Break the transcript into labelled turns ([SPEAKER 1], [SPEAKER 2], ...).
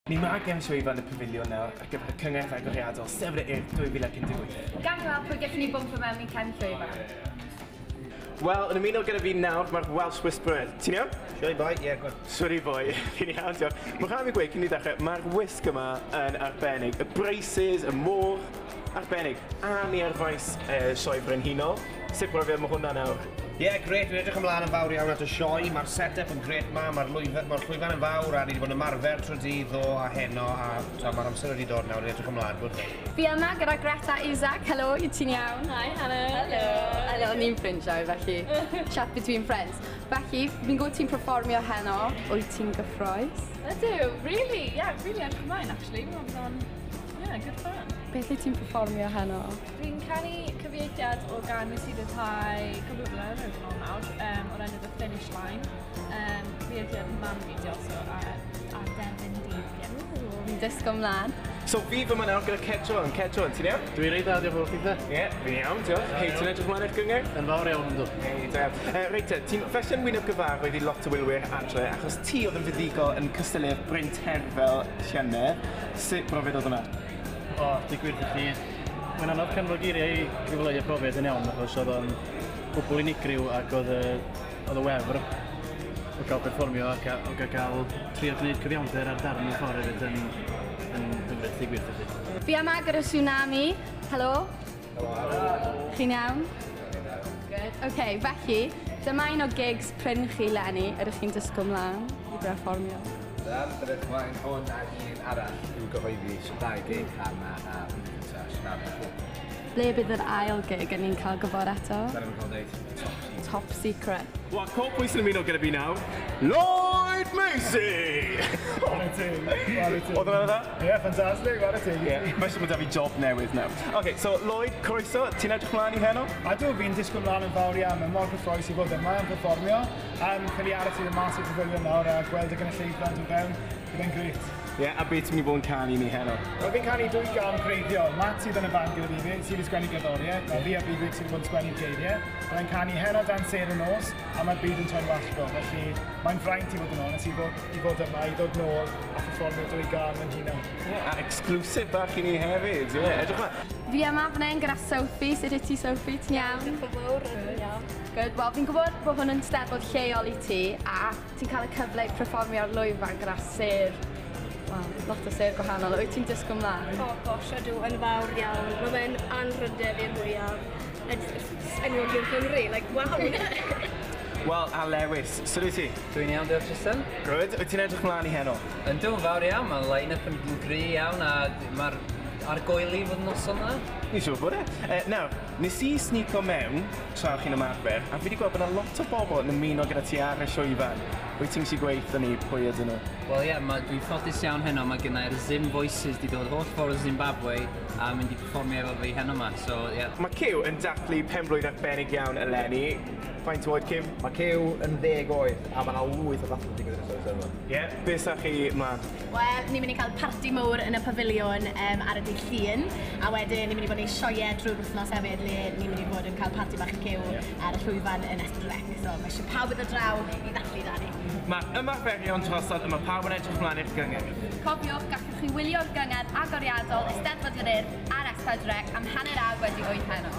[SPEAKER 1] Ni ma gefn llwyfan y pafiliwn nawr ar gyfer y cyngerdd agoriadol Steddfod yr Urdd 2018.
[SPEAKER 2] Gawn ni weld pwy gallwn ni bwmpo mewn i cefn llwyfan.
[SPEAKER 1] Wel, yn ymuno gyda fi nawr, mae'r Welsh Whisperer. Ti'n iawn?
[SPEAKER 3] Shwmae boi, ie, good.
[SPEAKER 1] Sorry boi, fi'n iawn, diolch. Mae'n rhaid fi gweud cyn i ddechrau, mae'r wisg yma yn arbennig. Y braces, y môr, arbennig. A ni ar faes Sioe Frenhinol. Sut brofiad mae hwnna nawr?
[SPEAKER 3] Ie, yeah, grêt. Dwi'n edrych ymlaen yn fawr iawn at y sioe. Mae'r set-up yn grêt ma, mae'r llwyfan yn fawr a ni wedi bod yn ymarfer trwy dydd ddo a heno a mae'r amser wedi dod nawr, ni'n edrych ymlaen. Good.
[SPEAKER 2] Fi yma gyda Greta Isaac. Helo, i ti'n iawn?
[SPEAKER 4] Hi, Hannah.
[SPEAKER 2] Helo. Helo, ni'n ffrindiau, felly chat between friends. Felly, fi'n gwybod ti'n perfformio heno. Wyt ti'n gyffrous?
[SPEAKER 4] Ydw, really, yeah, really edrych ymlaen, actually. Mae'n on, yeah, good fun.
[SPEAKER 2] Beth wyt ti'n perfformio heno?
[SPEAKER 4] Fi'n canu cyfieithiad o gan nes i ryddhau cwbl o blynyddoedd yn ôl nawr, o'r enw The Finish Line. Cyfieithiad mam fi di also a Devin Dean.
[SPEAKER 2] Fi'n disgo ymlaen.
[SPEAKER 1] So fi fyma nawr gyda Cedron. Cedron, ti'n iawn?
[SPEAKER 5] Dwi'n reit dda, diolch yn fawr chitha.
[SPEAKER 1] Ie, fi'n iawn, diolch. Hei, ti'n edrych ymlaen i'r gyngerdd?
[SPEAKER 5] Yn fawr iawn, yndw.
[SPEAKER 1] Hei, da iawn. Reit te, ti'n falle'n wyneb gyfarwydd i lot o wylwyr adre, achos ti oedd yn fuddugol yn cystadleuaeth Bryn Terfel llynedd. Sut brofiad oedd hwnna?
[SPEAKER 5] O, di gwir i chi. Mae'n anodd canfod geiriau i gyfleu y profiad yn iawn, achos oedd o'n gwbl unigryw ac oedd y wefr o gael perfformio ac o gael trio gwneud cyfiawnder ar darn y ffordd hefyd yn hyfryd, di gwir i chi.
[SPEAKER 2] Fi yma gyda Tsunami. Helo.
[SPEAKER 3] Helo.
[SPEAKER 2] Chi'n iawn? Good. OK, felly, dyma un o gigs prin chi leni. Ydych chi'n disgo ymlaen i berfformio?
[SPEAKER 6] Edrych ymlaen hwn ac un arall i'w gyhoeddi, so dau gig Hannah a Tsunami.
[SPEAKER 2] Ble bydd yr ail gig yn ni'n cael gwybod eto?
[SPEAKER 6] Da ni'n cael deud top secret.
[SPEAKER 2] Top secret.
[SPEAKER 1] Wel, co pwy sy'n ymuno gyda fi nawr? Lloyd Macy!
[SPEAKER 7] Chwarae teg, chwarae teg.
[SPEAKER 1] Oedd hwnna'n dda?
[SPEAKER 7] Ie, ffantastig, chwarae teg.
[SPEAKER 1] Ie, mae eisiau bod 'da fi job newydd nawr. OK, so Lloyd, croeso, ti'n edrych mlaen i heno?
[SPEAKER 7] Ydw, fi'n disgwyl mlaen yn fawr iawn. Mae'n mor gyffrous i fod yma yn perfformio. Ffili aros i ddod mas i'r pafiliwn nawr a gweld y gynulleidfa yn dod fewn. Bydd e'n grêt.
[SPEAKER 1] Ie, a beth ti'n mynd i fod yn canu i ni heno?
[SPEAKER 7] Wel, fi'n canu dwy gân greiddiol. Matt sydd yn y band gyda fi, sydd wedi sgwennu gerddoriaeth, a fi a Bigwig sydd wedi bod yn sgwennu'r geiriau. Byddai'n canu heno dan sêr y nos, a mae'r byd yn troi'n wallgo. Felly mae'n fraint i fod yn onest, i fod yma, i ddod nôl a perfformio dwy gân yn hunan.
[SPEAKER 1] Ie, a exclusive bach i ni hefyd, ie, edrych ymlaen.
[SPEAKER 2] Fi yma fan hyn gyda Sophie. Sut wyt ti, Sophie? Ti'n iawn?
[SPEAKER 8] Diolch yn fawr, yn iawn.
[SPEAKER 2] Good. Wel, fi'n gwybod bod hwn yn steddfod lleol i ti, a ti'n cael y cyfle i perfformio ar lwyfan gyda sêr, wel, lot o sêr gwahanol. Wyt ti'n disgo ymlaen?
[SPEAKER 8] O, gosh, ydw, yn fawr iawn. Mae fe'n anrhydedd i'r mwyaf. Enwog Cymru, like, wow!
[SPEAKER 1] Wel, a Lewis, sut wyt ti?
[SPEAKER 9] Dwi'n iawn, diolch Tristan.
[SPEAKER 1] Good. Wyt ti'n edrych ymlaen i heno?
[SPEAKER 9] Yndw, yn fawr iawn. Mae'r line-up yn gry iawn a mae'r argoeli fod yn noson dda.
[SPEAKER 1] Ni'n siŵr bod e. Nawr, nes i sneako mewn tra chi'n ymarfer, a fi wedi gweld bod yna lot o bobl yn ymuno gyda ti ar y llwyfan. Wyt ti'n gallu gweud wrthon ni pwy ydyn nhw?
[SPEAKER 9] Wel ie, yeah, dwi'n ffodus iawn heno, mae gennai'r Zim Voices wedi dod holl ffordd o Zimbabwe a mynd i perfformio efo fi heno yma, so ie. Yeah.
[SPEAKER 1] Mae Cyw yn dathlu penblwydd arbennig iawn eleni. Faint oed, Cyw?
[SPEAKER 6] Mae Cyw yn 10 oed a mae yna lwyth o ddathlu digwydd yn ystod y Steddfod.
[SPEAKER 1] Ie, beth sa chi mlaen?
[SPEAKER 10] Wel, ni'n mynd i cael parti mowr yn y pafiliwn ar y dydd Llun, a wedyn ni'n mynd i fod yn sioeau drwy'r wythnos hefyd, le ni'n mynd i fod yn cael parti bach i Cyw ar y llwyfan yn S4C. So mae eisiau pawb yn dod draw i ddathlu da ni.
[SPEAKER 1] Mae ymarferion drosodd a mae pawb yn edrych mlaen i'r gyngerdd.
[SPEAKER 2] Cofiwch, gallwch chi wylio'r gyngerdd agoriadol Eisteddfod yr Urdd ar S4C am 8:30 heno.